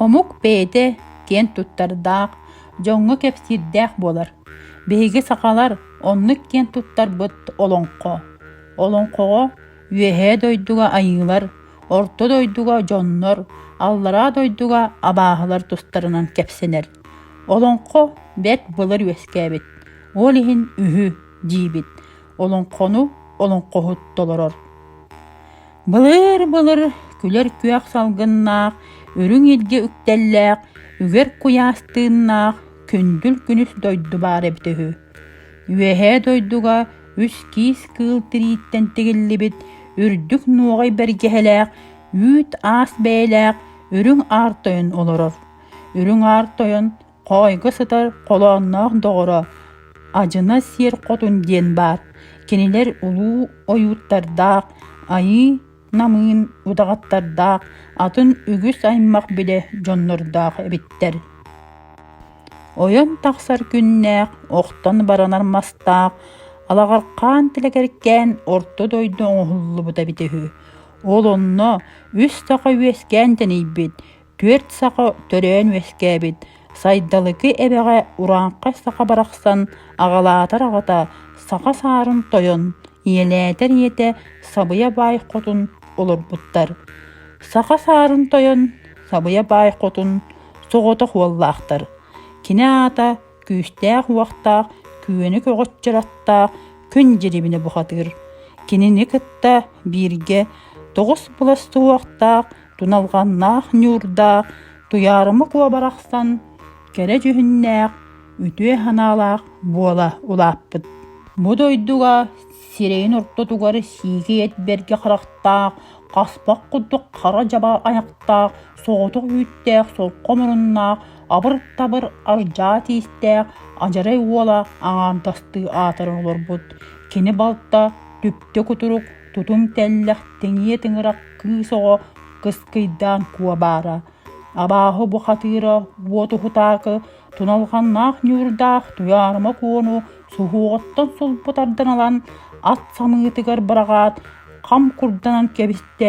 Омук бэйэтэ киэн туттардаах, дьоҥҥо кэпсиирдээх буолар. Биһиги сахалар оннук киэн туттарбыт олоҥхо. Олоҥхоҕо Үөһээ дойдуга айыылар, Орто дойдуга дьоннор, Аллараа дойдуга абааһылар тустарынан кэпсэнэр. Олоҥхо бэрт былыр үөскээбит, ол иһин үһү диибит. Олоҥхону олоҥхоһут толорор. Былыр-былыр күлэр күөх салгыннаах, үрүҥ илгэ үктэллээх, үгэр куйаас тыыннаах күндүл күнүс дойду баар эбитэ үһү. Үөһээ дойдуга үс киис кыыл тирииттэн тигиллибит үрдүк нуоҕай бэргэһэлээх, үүт аас бэйэлээх Үрүҥ Аар Тойон олорор. Үрүҥ Аар Тойон хоойго сытар холоонноох доҕоро Адьына Сиэр Хотун диэн баар. Кинилэр улуу ойууттардаах, айыы намыын удаҕаттардаах, атын үгүс аймах билэ дьоннордоох эбиттэр. Ойон тахсар күннээх, охтон баранар мастаах, алаҕархаан тилэкэркээн орто дойду оҥоһуллубута эбитэ үһү. Ол онно үс саха үөскээн тэнийбит, түөрт саха төрөөн үөскээбит, Сайдалыкы эбэҕэ урааҥхай саха барахсан аҕалаатар аҕата саха саарын тойон, ийэлээтэр ийэтэ Сабыйа Баай Хотун олорбуттар. Саха саарын тойон, Сабыйа Баай Хотун соҕотох уоллаахтар. Кини аата күүстээх-уохтаах, күөнү көҕөччөр аттаах Күн Дьирибинэ бухатыыр. Кинини кытта бииргэ тоҕус былас суһуохтаах, туналҕаннаах ньуурдаах, Туйаарыма Куо барахсан кэрэ дьүһүннээх, үтүө санаалаах буола улааппыт. Бу дойдуга сирэйин ортотугар сиикэй эт бэргэ харахтаах, хаспах курдук хара дьаба айахтаах, соҕотох үүттээх солко муруннаах, абыр-табыр ардьаа тиистээх адьарай уола аҥаардастыы аатыран олорбут. Кини балта түптэ кутурук, тутум тэллэх, тэҥиэ тыҥырах кыыс оҕо кыскыйдаан куо баара. Абааһы бухатыыра уот уһутаакы, туналҕаннаах ньуурдаах Туйаарыма Куону суһуоҕуттан сулбу тардан ылан, ат самыытыгар быраҕаат, хам курданан кэбистэ,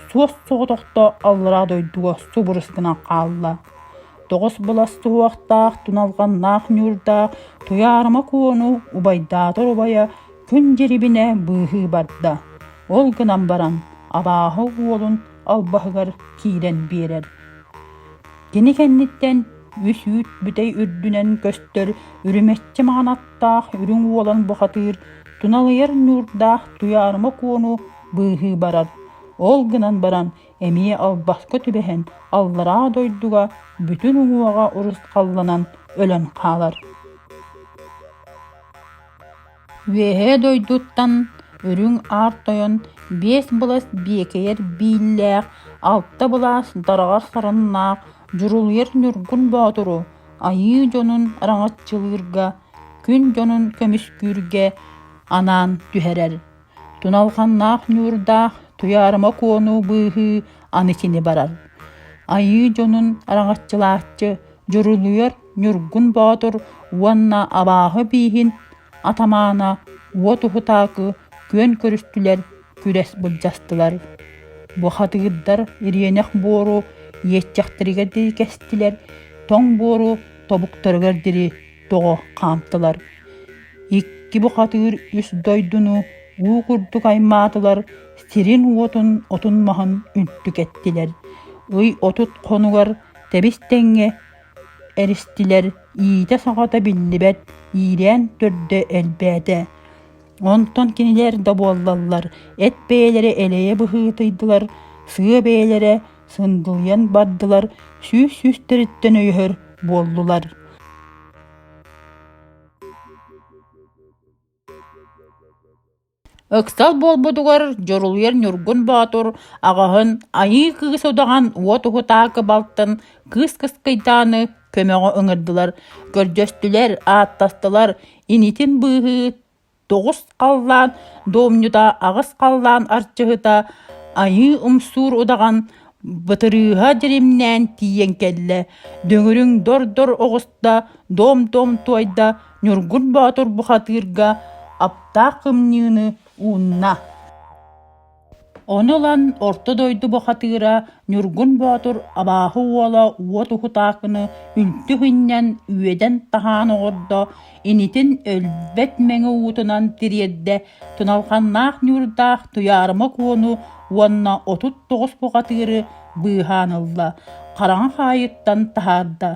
суос соҕотохто аллараа дойдуга субурус гынан хаалла. Тоҕус былас суһуохтаах, туналҕаннаах ньуурдаах Туйаарыма Куону убайдаатар убайа күн дьирибинэ быыһыы барда. Ол гынан баран абааһы уолун албаһыгар киирэн биэрэр. Кини кэнниттэн үс үүт бүтэй үрдүнэн көстөр үрүмэччи маҥан аттаах үрүҥ уолан бухатыыр туналыйар ньуурдаах Туйаарыма Куону быыһыы барар. Ол гынан баран эмиэ албаска түбэһэн аллараа дойдуга бүтүн уҥуоҕа урусхалланан өлөн хаалар. Үөһээ дойдуттан Үрүҥ Аар Тойон биэс былас биэкэйэр бииллээх, алта былаас дараҕар сарыннаах Дьурулуйар Ньургун Боотуру айыы дьонун араҥаччылыырга, күн дьонун көмүскүүргэ анаан түһэрэр. Туналҕаннаах ньуурдаах Туйаарыма Куону быыһыы аны кини барар. Айыы дьонун араҥаччылааччы Дьурулуйар Ньургун Боотур уонна абааһы бииһин атамаана Уот Уһутаакы күөн көрүстүлэр, күрэс былдьастылар. Бухатыырдар ириэнэх буору иэччэхтэригэр диэри кэстилэр, тоҥ буору тобуктарыгар диэри тоҕо хаамтылар. Икки бухатыыр үс дойдуну уу курдук аймаатылар, сирин-уотун отун-маһын үнтү кэттилэр. Ый 30 хонугар тэбис-тэҥҥэ эристилэр, иитэ-саҕата биллибэт, иирээн төрдө элбээтэ. Онтон кинилэр да буоллаллар, эт бэйэлэрэ элэйэ быһыытыйдылар, сыа бэйэлэрэ сындылыйан бардылар, сүүс сүүстэриттэн өйөһөр буоллулар. Ыксал буолбутугар Дьорулуйар Ньургун Боотур аҕаһын Айыы Кыыс удаҕан уот уһутаакы балтын Кыыс Кыскыйдааны көмөҕө ыҥырдылар, көрдөстүлэр, ааттастылар, инитин быыһыы тоҕус халлаан дуомньута, аҕыс халлаан арчыһыта Айыы Умсуур удаҕан бытырыыһа дьиримнээн тиийэн кэллэ, дүҥүрүҥ дор-дор оҕуста, дом-дом туойда, Ньургун Боотур бухатыырга аптаах кымньыыны уунна. Ону ылан орто дойду бухатыыра Ньургун Боотур абааһы уола Уот Уһутаакыны үлтү сынньан үөдэн таһаан оҥордо, инитин өлбөт мэҥэ уутунан тириэрдэ, туналҕаннаах ньуурдаах Туйаарыма Куону уонна 39 бухатыыры быыһаан ылла, хараҥа хаайыттан таһаарда.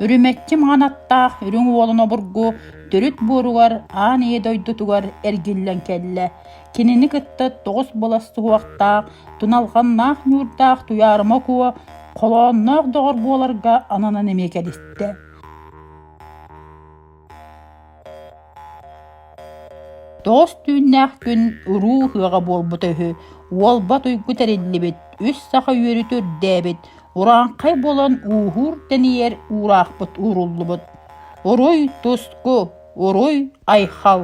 Үрүмэччи маҥан аттаах үрүҥ уолун обургу төрүт буоругар аан ийэ дойдутугар эргиллэн кэллэ. Кинини кытта тоҕус былас суһуохтаах, туналҕаннаах ньуурдаах Туйаарыма Куо холоонноох доҕор буоларга ананан эмиэ кэлистэ. Тоҕус түүннээх күн уруу ыһыаҕа буолбута үһү, уолба туйгу тэриллибит, үс саха үөрүүтэ үрдээбит, урааҥхай буолан ууһуур-тэнийэр уураахпыт ууруллубут. Уруй туску, уруй айхал!